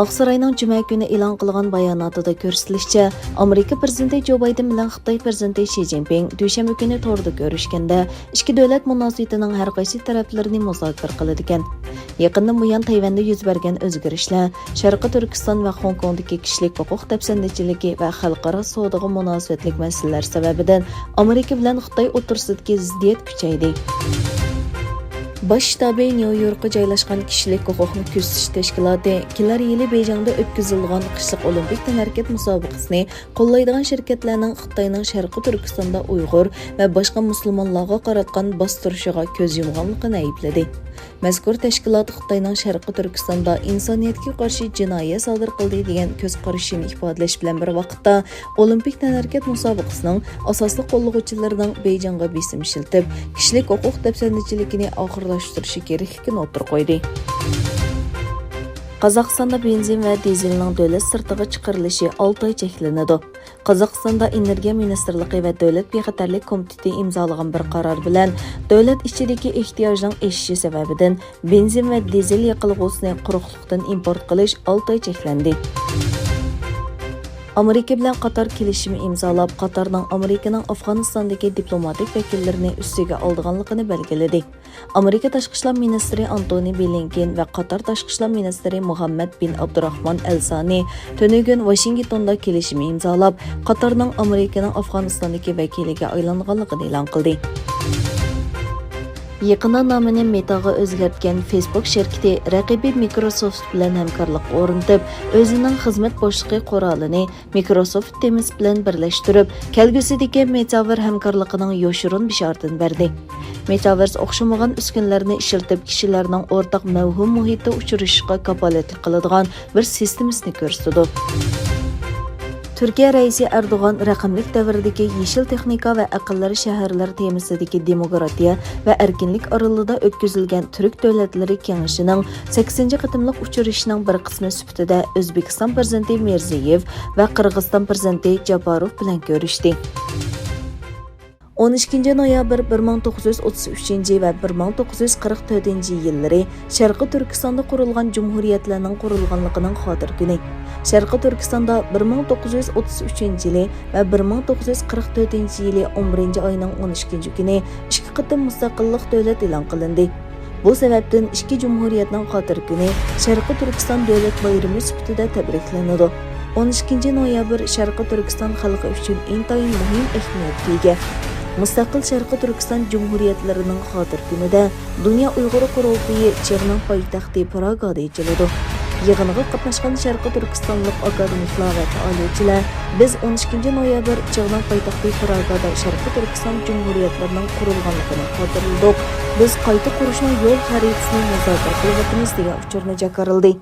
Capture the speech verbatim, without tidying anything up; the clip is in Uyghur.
ئاقساراينىڭ جۈمە كۈنى ئېلان قىلغان باياناتىدا كۆرسىتىلىشىچە، ئامېرىكا پىرېزىدېنتى جو بايدېن بىلەن خىتاي پىرېزىدېنتى شى جىنپىڭ دۈشەنبە كۈنى توردا كۆرۈشكەندە، ئىككى دۆلەت مۇناسىۋىتىنىڭ ھەر قايسى تەرەپلىرىنى مۇزاكىرە قىلىدىكەن. يېقىندىن بۇيان تەيۋەندە يۈز بەرگەن ئۆزگىرىشلەر، شەرقىي تۈركىستان ۋە خوڭكوڭدىكى كىشىلىك ھوقۇق دەپسەندىچىلىكى ۋە خەلقئارا سودىغا مۇناسىۋەتلىك مەسىلىلەر سەۋەبىدىن ئامېرىكا بىلەن خىتاي ئوتتۇرىسىدىكى زىددىيەت كۈچەيدى. باش شتابى نيۇ يوركقا جايلاشقان كىشىلىك ھوقۇقنى كۆزىتىش تەشكىلاتى كېلەر يىلى بېيجىڭدا ئۆتكۈزۈلىدىغان قىشلىق ئولىمپىك تەنھەرىكەت مۇسابىقىسىنى قوللايدىغان شىركەتلەرنىڭ خىتاينىڭ شەرقىي تۈركىستاندا ئۇيغۇر ۋە باشقا مۇسۇلمانلارغا قاراتقان باستۇرۇشىغا كۆز يۇمغانلىقىنى ئەيىبلىدى. مەزكۇر تەشكىلات خىتاينىڭ شەرقىي تۈركىستاندا ئىنسانىيەتكە قارشى جىنايەت سادىر قىلدى دېگەن كۆز قارىشىنى ئىپادىلەش بىلەن بىر ۋاقىتتا، ئولىمپىك تەنھەرىكەت مۇسابىقىسىنىڭ ئاساسلىق قوللىغۇچىلىرىنىڭ بېيجىڭغا بېسىم ئىشلىتىپ، كىشىلىك ھوقۇق دەپسەندىچىلىكىنى ئاخىرلاشتۇرۇشى كېرەكلىكىنى ئوتتۇرىغا قويدى. قازاقىستاندا بېنزىن ۋە دىزېلنىڭ دۆلەت سىرتىغا چىقىرىلىشى ئالتە ئاي چەكلىنىدۇ. قازاقىستاندا ئېنېرگىيە مىنىستىرلىقى ۋە دۆلەت بىخەتەرلىك كومىتېتى ئىمزالىغان بىر قارار بىلەن، دۆلەت ئىچىدىكى ئېھتىياجنىڭ ئېشىشى سەۋەبىدىن، بېنزىن ۋە دىزېل يېقىلغۇسىنى قۇرۇقلۇقتىن ئىمپورت قىلىش ئالتە ئاي چەكلەندى. ئامېرىكا بىلەن قاتار كېلىشىمى ئىمزالاپ، قاتارنىڭ ئامېرىكىنىڭ ئافغانىستاندىكى دىپلوماتىك ۋەكىللىرىنى ئۈستىگە ئالىدىغانلىقىنى بەلگىلىدى. ئامېرىكا تاشقى ئىشلار مىنىستىرى ئانتونى بلىنكېن ۋە قاتار تاشقى ئىشلار مىنىستىرى مۇھەممەد بىن ئابدۇراخمان ئەل سانى تۈنۈگۈن ۋاشىنگتوندا كېلىشىم ئىمزالاپ، قاتارنىڭ ئامېرىكىنىڭ ئافغانىستاندىكى ۋەكىلىگە ئايلانغانلىقىنى ئېلان قىلدى. يېقىندا نامىنى مېتاغا ئۆزگەرتكەن فېيسبۇك شىركىتى رەقىبى مىكروسوفت بىلەن ھەمكارلىققا ئورنىتىپ، ئۆزىنىڭ خىزمەت بوشلۇقى قورالىنى مىكروسوفت تېمىس بىلەن بىرلەشتۈرۈپ، كەلگۈسىدىكى مېتاۋېر ھەمكارلىقىنىڭ يوشۇرۇن بېشارىتىنى بەردى. مېتاۋېرس ئوخشىمىغان ئۈسكۈنىلەرنى ئىشلىتىپ، كىشىلەرنىڭ ئورتاق مەۋھۇم مۇھىتتا ئۇچرىشىشىغا كاپالەتلىك قىلىدىغان بىر سىستېمىسىنى كۆرسىتىدۇ. تۈركىيە رەئىسى ئەردوغان رەقەملىك دەۋردىكى يېشىل تېخنىكا ۋە ئەقىللىرى شەھەرلەر تېمىسىدىكى دېموكراتىيە ۋە ئەركىنلىك ئارىلىدا ئۆتكۈزۈلگەن تۈرك دۆلەتلىرى كېڭىشىنىڭ سەككىزىنچى قېتىملىق ئۇچرىشىشىنىڭ بىر قىسمى سۈپىتىدە ئۆزبېكىستان پىرېزىدېنتى مىرزىيېۋ ۋە قىرغىزىستان پىرېزىدېنتى جاپاروف بىلەن كۆرۈشتى. ئون ئىككىنچى نويابىر بىر مىڭ توققۇز يۈز ئوتتۇز ئۈچىنچى ۋە بىر مىڭ توققۇز يۈز قىرىق تۆتىنچى يىللىرى شەرقىي تۈركىستاندا قۇرۇلغان جۇمھۇرىيەتلەرنىڭ قۇرۇلغانلىقىنىڭ خاتىرە كۈنى. شەرقىي تۈركىستاندا بىر مىڭ توققۇز يۈز ئوتتۇز ئۈچىنچى يىلى ۋە بىر مىڭ توققۇز يۈز قىرىق تۆتىنچى يىلى ئون بىرىنچى ئاينىڭ ئون ئىككىنچى كۈنى ئىككى قېتىم مۇستەقىللىق دۆلەت ئېلان قىلىندى. بۇ سەۋەبتىن ئىككى جۇمھۇرىيەتنىڭ خاتىرە كۈنى شەرقىي تۈركىستان دۆلەت بايرىمى سۈپىتىدە تەبرىكلىنىدۇ. ئون ئىككىنچى نويابىر شەرقىي تۈركىستان خەلقى ئۈچۈن ئىنتايىن مۇھىم ئەھمىيەتكە ئىگە. مۇستەقىل شەرقىي تۈركىستان جۇمھۇرىيەتلىرىنىڭ خاتىرە كۈنىدە دۇنيا ئۇيغۇر قۇرۇلتىيى چېغنىڭ پايتەختى پراگادا ئېچىلىدۇ. يىغىنغا قاتناشقان شەرقىي تۈركىستانلىق ئاكادېمىكلار ۋە پائالىيەتچىلەر، بىز ئون ئىككىنچى نويابىر چېغنىڭ پايتەختى پراگادا شەرقىي تۈركىستان جۇمھۇرىيەتلىرىنىڭ قۇرۇلغانلىقىنى خاتىرىلىدۇق. بىز قايتا قۇرۇشنىڭ يول خەرىتىسىنى مۇزاكىرە قىلىۋاتىمىز، دېگەن ئۇچۇرنى جاكارلىدى.